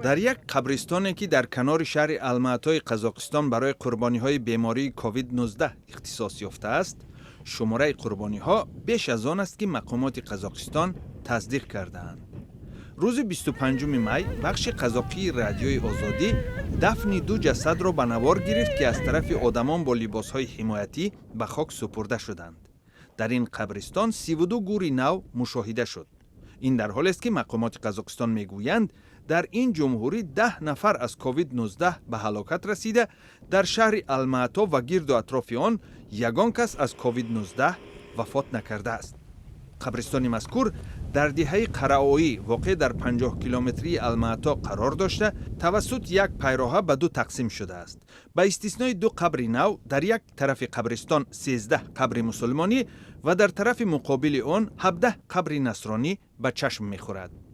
Дар як қабристоне, ки дар канори шаҳри Алмаатои Қазоқистон барои қурбониҳои бемории COVID-19 ихтисос ёфтааст, шумораи қурбониҳо беш аз он аст, ки мақомоти Қазоқистон тасдиқ кардаанд. Рӯзи 25 май бахши қазоқии Радиои Озодӣ дафни ду ҷасадро ба навор гирифт, ки аз тарафи одамон бо либосҳои ҳимоятӣ ба хок супурда шуданд. Дар ин қабристон 32 гури нав мушоҳида шуд. Ин дар ҳолест, ки мақомоти Қазоқистон мегӯянд, дар ин ҷумҳурӣ 10 нафар аз COVID-19 ба ҳалокат расида, дар шаҳри Алмаато ва гирду атрофи он ягон кас аз COVID-19 вафот накардааст. Қабристони мазкур дар деҳаи Қараоӣ, воқеъ дар 50 километрии Алмаато қарор дошта, тавассут як пайроҳа ба ду тақсим шудааст. Ба истиснои ду қабри нав, дар як тарафи қабристон 13 қабри мусулмонӣ ва дар тарафи муқобили он 17 қабри насронӣ ба чашм мехӯрад.